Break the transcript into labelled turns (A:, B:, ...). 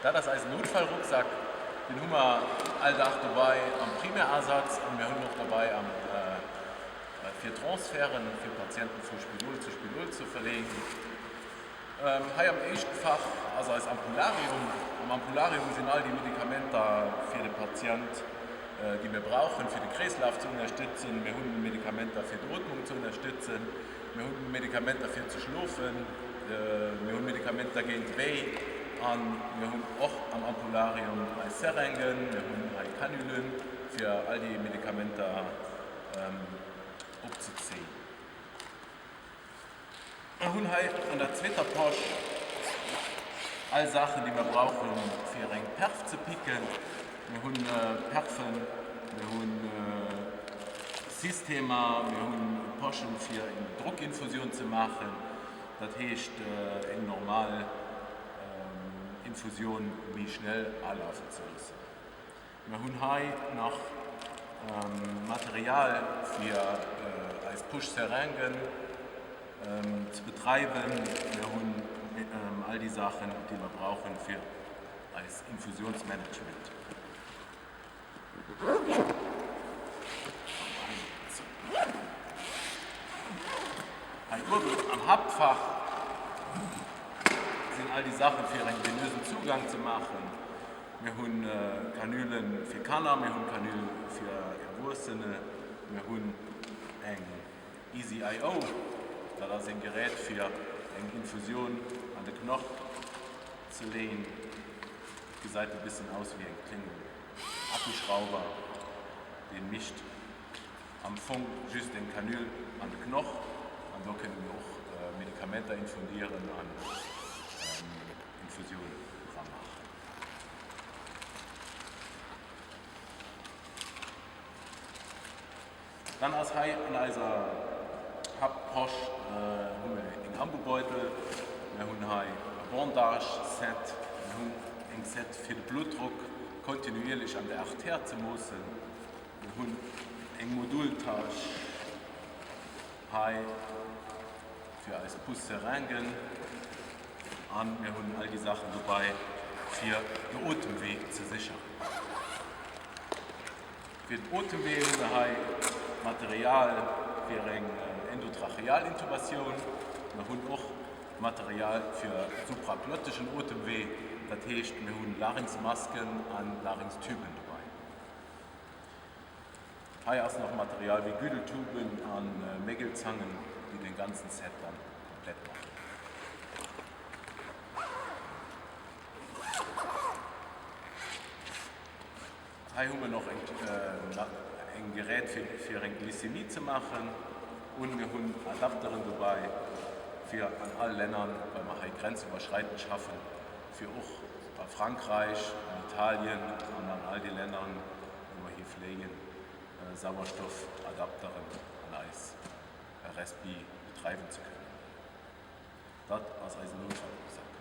A: Dat ass eisen Notfallrucksack. Deen hu mer all Dag dobei am Primärasaz an mir hunn en och dobei am fir Transferten, fir Patienten vu Spidol zu Spidol ze verleen. Hei am éischten Fach ass eis Ampularium. Am Ampularium sinn all déi Medikamenter fir de Patient, déi mir brauchen, fir de Kreeslaf ze ënnerstëtzen. Mir hunn Medikamenter fir d'Ootmung ze ënnerstëtzen. Mir hunn Medikamenter fir ze schlofen. Mir hunn Medikamenter géint Wéi. A mir hunn och am Ampularium eis Seringuën. Mir hunn hei Canülen, fir all déi Medikamenter opzezéien. Mer hunn hei an der zweeter Posch all Saachen, déi mer brauchen, fir eng Perf ze picken. Mir hunn Perfen, mir hunn Systemer, mir hunn Poschen, fir eng Drockinfusioun ze maachen, dat heescht eng normal Infusioun méi schnell alafen ze loossen. Mer hunn hei nach Material fir eis Push-Seringuën ze betreiwen. Mir hunn all déi Saachen, déi mer brauchen fir eis Infusionsmanagement. Hei uewen am Haaptfach sinn all déi Saachen fir eng venösen Zugang ze maachen. Mir hunn Kanülen fir Kanner, mir hunn Kanüle fir Erwuessene, mir hunn eng EasyIO, dat ass een Gerät fir eng Infusioun an de Knoch ze leen. Gesäit e bëssen aus wéi eng kléngen Akkuschrauber, deen mischt am Fong just eng Kanül an de Knoch an do kënne mir och Medikamenter infundieren an Infusioun dra maachen. Dann ass hei an eiser Haaptposch hu mir eng Ambubeutel, mir hunn hei e Bandage-Set, mir hunn eng Set fir de Bluttdrock kontinuierlech an der Artère ze moossen, mir hunn eng Modultäsch hei fir eis Pousse-Seringuën an mir hunn all déi Saachen dobei fir de Otemwee ze sicheren. Fir den Otemwee hu mir hei Material fir eng Endotrachealintubatioun. Mir hunn och Material fir supraglotteschen Otemwee, dat heescht mir hunn Larynxmasken an Larynxtüben dobei. Hei ass nach Material wéi Güdeltuben an Mégelzangen, déi den ganzen Set dann komplett maachen. Hei hu mir noch eng Gerät fir eng Glycémie ze maachen un mir hunn Adapteren dobei fir an all Lännern, well mer hei grenziwwerschreitend schaffen, fir och a Frankräich, an Italien an an all de Lännern wou mer hi fléien, Sauerstoffadapteren an eis Respi betreiwen ze kënnen. Dat ass eisen Notfallrucksack.